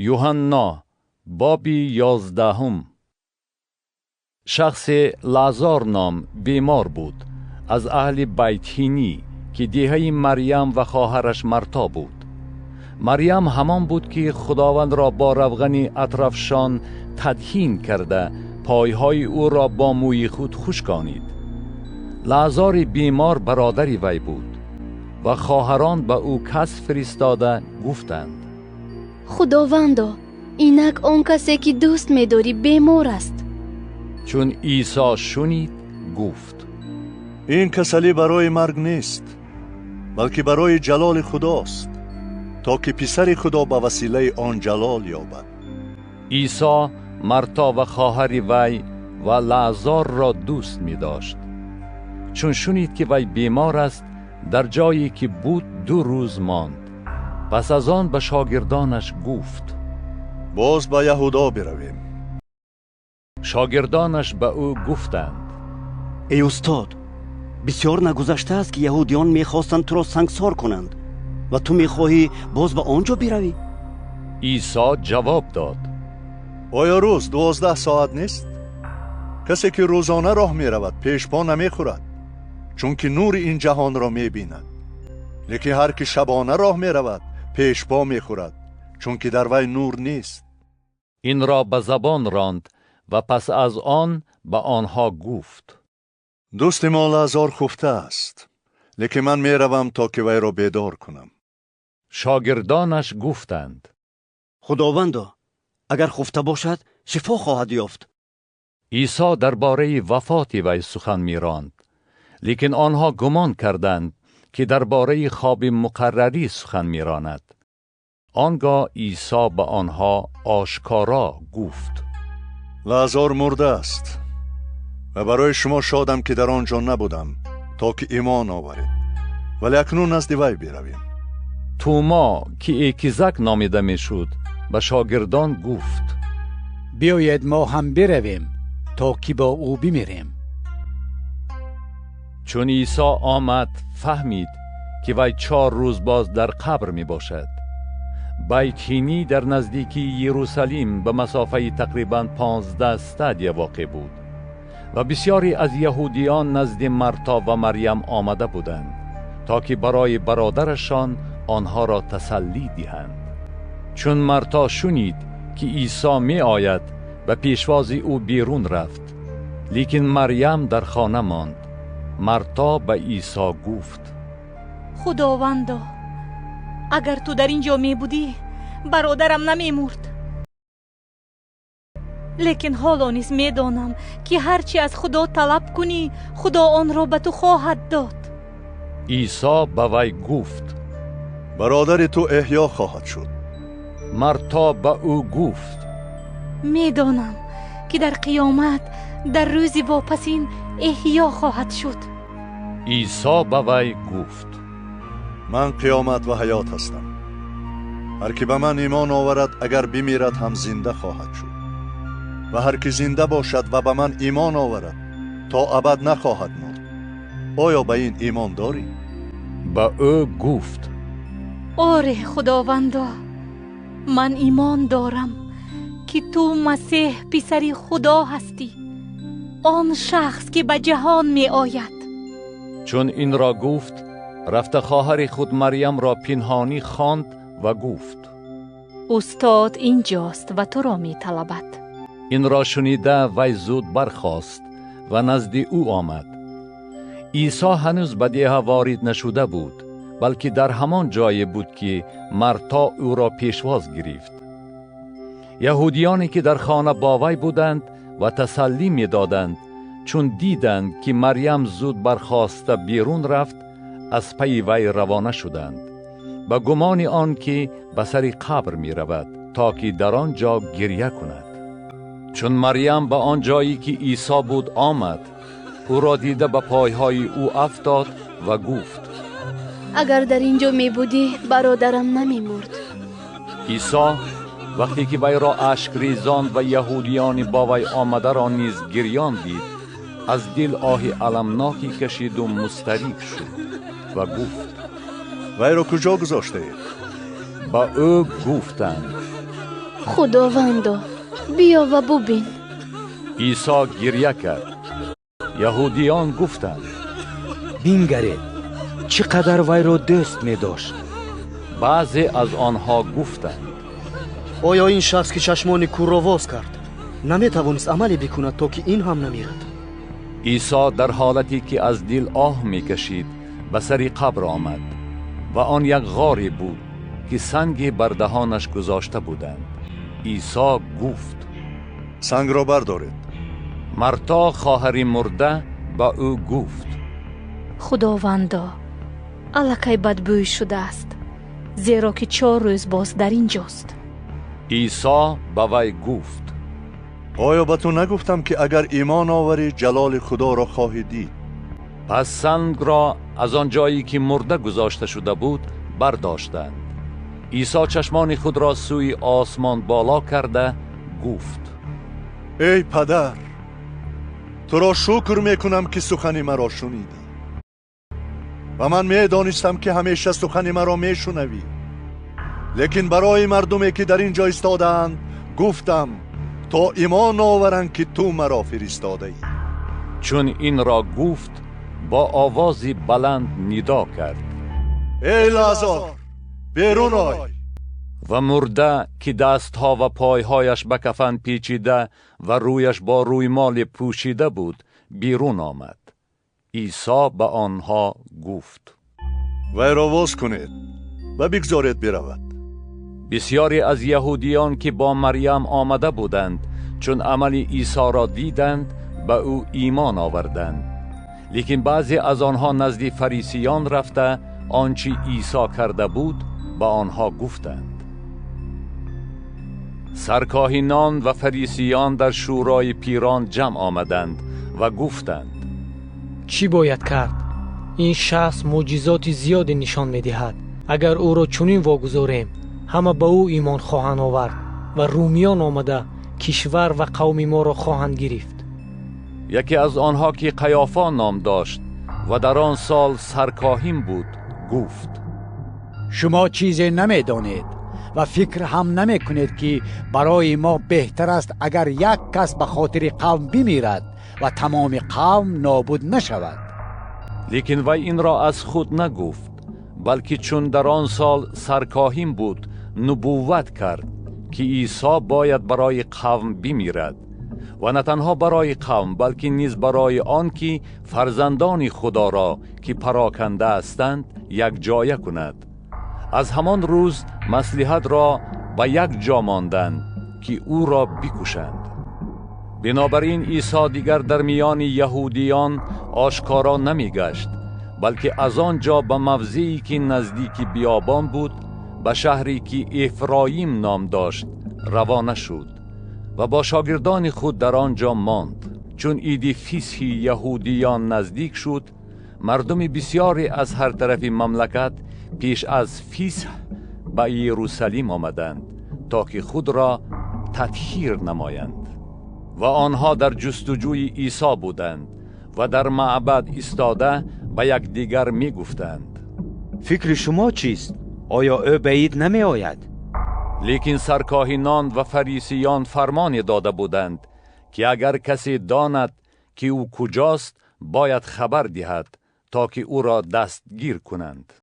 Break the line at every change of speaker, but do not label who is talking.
Юҳанно, боби 11. Шахсе Лаъзор ном бемор буд, аз аҳли Байтҳинӣ, ки деҳаи Марьям ва хоҳараш Марто буд. Марьям ҳамон буд, ки Худовандро бо равғани атрафшон тадҳин карда, пойҳои ӯро бо мӯи худ хушконид. Лаъзори бемор бародари вай буд ва хоҳарон ба ӯ кас фиристода гуфтанд:
Худовандо, инак он касе ки дӯст медорӣ, бемор аст.
Чун Исо шунид, гуфт:
Ин касалӣ барои марг нест, балки барои ҷалоли Худост, то ки Писари Худо ба василаи он ҷалол ёбад.
Исо Марто ва хоҳари вай ва Лаъзорро дӯст медошт. Чун шунид, ки вай бемор аст, дар ҷое ки буд 2 рӯз монд. Пас аз он ба шогирдонаш гуфт:
Боз ба Яҳудо биравем.
Шогирдонаш ба ӯ гуфтанд:
Эй устод, бисёр нагузаштааст, ки яҳудиён мехостанд туро сангсор кунанд, ва ту мехоҳӣ боз ба он ҷо биравӣ?
Исо ҷавоб дод:
Оё рӯз 12 соат нест? Касе ки рӯзона роҳ меравад, пешпо намехӯрад, чунки нури ин ҷаҳонро мебинад. Лекин ҳар ки шабона роҳ меравад, пешпо мехӯрад, чунки дар вай нур нест.
Инро ба забон ронд ва пас аз он ба онҳо гуфт:
Дӯсти мо Лаъзор хуфтааст, лекин ман меравам, то ки вайро бедор кунам.
Шогирдонаш гуфтанд:
Худовандо, агар хуфта бошад, шифо хоҳад ёфт.
Исо дар бораи вафоти вай сухан меронд, лекин онҳо гумон карданд, ки дар бораи хоби муқаррарӣ сухан меронад. Он гоҳ Исо ба онҳо ошкоро гуфт:
Лаъзор мурдааст ва барои шумо шодам, ки дар он ҷо набудам, то ки имон оваред. Вале акнун назди вай биравем.
Тӯмо, ки Экизак номида мешуд, ба шогирдон гуфт:
Биёед, мо ҳам биравем, то ки бо ӯ бимирем.
Чун Исо омад, фаҳмид, ки вай 4 рӯз боз дар қабр мебошад. Байтҳинӣ дар наздикии Иерусалим ба масофаи тақрибан 15 стадия воқеъ буд ва бисёре аз яҳудиён назди Марто ва Марьям омада буданд, то ки барои бародарашон онҳоро тасаллӣ диҳанд. Чун Марто шунид, ки Исо меояд, ба пешвози ӯ берун рафт, лекин Марьям дар хона монд. Марто ба Исо гуфт:
Худовандо, агар ту дар ин ҷо мебудӣ, бародарам намемурд. Лекин ҳоло низ медонам, ки ҳар чӣ аз Худо талаб кунӣ, Худо онро ба ту хоҳад дод.
Исо ба вай гуфт:
Бародари ту эҳё хоҳад шуд.
Марто ба ӯ гуфт:
Медонам, ки дар қиёмат, дар рӯзи вопасин эҳё хоҳад шуд.
Исо ба вай гуфт:
Ман қиёмат ва ҳаёт ҳастам. Ҳар ки ба ман имон оварад, агар бимирад ҳам, зинда хоҳад шуд, ва ҳар ки зинда бошад ва ба ман имон оварад, то абад нахоҳад мурд. Оё ба ин имон дорӣ?
Ба ӯ гуфт:
Оре, Худовандо, ман имон дорам, ки ту Масеҳ, Писари Худо ҳастӣ, он шахс, ки ба ҷаҳон меояд.
Чун инро гуфт, рафта хоҳари худ Марьямро пинҳонӣ хонд ва гуфт:
Устод инҷост ва туро металабад.
Инро шунида, вай зуд бархост ва назди ӯ омад. Исо ҳанӯз ба деҳа ворид нашуда буд, балки дар ҳамон ҷое буд, ки Марто ӯро пешвоз гирифт. Яҳудиёне ки дар хона бо вай буданд ва тасаллӣ медоданд, чун диданд, ки Марьям зуд бархоста берун рафт, аз пайи вай равона шуданд, ба гумони он ки ба сари қабр меравад, то ки дар он ҷо гирья кунад. Чун Марьям ба он ҷое ки Исо буд омад, ӯро дида, ба пойҳои ӯ афтод ва гуфт:
Агар дар ин ҷо мебудӣ, бародарам намемурд.
Исо вақте ки вайро ашкрезон ва яҳудиёни бо вай омадаро низ гирён дид, аз дил оҳи аламноке кашиду музтариб шуд ва гуфт:
Вайро куҷо гузоштаед?
Ба ӯ гуфтанд:
Худовандо, биё ва бубин.
Исо гирья кард. Яҳудиён гуфтанд:
Бингаред, чӣ қадар вайро дӯст медошт.
Баъзе аз онҳо гуфтанд:
Оё ин шахс, ки чашмони кӯрро воз кард, наметавонист амале бикунад, то ки ин ҳам намирад?
Исо дар ҳолате ки аз дил оҳ мекашид, ба сари қабр омад ва он як ғоре буд, ки санге бар даҳонаш гузошта буданд. Исо гуфт:
Сангро бардоред.
Марто, хоҳари мурда, ба ӯ гуфт:
Худовандо, аллакай бадбӯй шудааст, зеро ки 4 рӯз боз дар ин ҷост.
Исо ба вай гуфт:
Оё ба ту нагуфтам, ки агар имон оварӣ, ҷалоли Худоро хоҳӣ дид?
Пас сангро аз он ҷое ки мурда гузошта шуда буд бардоштанд. Исо чашмони худро сӯи осмон боло карда гуфт:
Эй падар, туро шукр мекунам, ки сухани маро шунидӣ ва ман медонистам, ки ҳамеша сухани маро мешунавӣ. Лекин барои мардуме, ки дар ин ҷо истодаанд, гуфтам, то имон оваранд, ки ту маро фиристодаӣ.
Чун инро гуфт, бо овози баланд нидо кард:
Эй Лазар, берун ой!
Ва мурда, ки дастҳо ва пойҳояш ба кафан печида ва рӯяш бо рӯймоле пӯшида буд, берун омад. Исо ба онҳо гуфт:
Вайро воз кунед ва бигзоред биравад.
Бисёре аз яҳудиён, ки бо Марьям омада буданд, чун амали Исоро диданд, ба ӯ имон оварданд. Лекин баъзе аз онҳо назди фарисиён рафта, он чи Исо карда буд, ба онҳо гуфтанд. Саркоҳинон ва фарисиён дар шӯрои пирон ҷамъ омаданд ва гуфтанд:
Чӣ бояд кард? Ин шахс мӯъҷизоти зиёде нишон медиҳад. Агар ӯро чунин вогузорем, ҳама ба ӯ имон хоҳанд овард ва румиён омада кишвар ва қавми моро хоҳанд гирифт.
Яке аз онҳо, ки Қаёфа ном дошт ва дар он сол саркоҳин буд, гуфт:
Шумо чизе намедонед ва фикр ҳам намекунед, ки барои мо беҳтар аст, агар як кас ба хотири қавм бимирад ва тамоми қавм нобуд нашавад.
Лекин вай инро аз худ нагуфт, балки чун дар он сол саркоҳин буд, нубувват кард, ки Исо бояд барои қавм бимирад ва на танҳо барои қавм, балки низ барои он ки фарзандони Худоро, ки пароканда ҳастанд, якҷоя кунад. Аз ҳамон рӯз маслиҳатро ба як ҷо монданд, ки ӯро бикушанд. Бинобар ин Исо дигар дар миёни яҳудиён ошкоро намегашт, балки аз он ҷо ба мавзее, ки наздики биёбон буд, ба шаҳре ки Эфроим ном дошт, равона шуд ва бо шогирдони худ дар он ҷо монд. Чун иди фисҳи яҳудиён наздик шуд, мардуми бисёре аз ҳар тарафи мамлакат пеш аз фисҳ ба Иерусалим омаданд, то ки худро татҳир намоянд. Ва онҳо дар ҷустуҷӯи Исо буданд ва дар маъбад истода ба якдигар мегуфтанд:
Фикри шумо чист? Оё ӯ ба ид намеояд?
Лекин саркоҳинон ва фарисиён фармоне дода буданд, ки агар касе донад, ки ӯ куҷост, бояд хабар диҳад, то ки ӯро дастгир кунанд.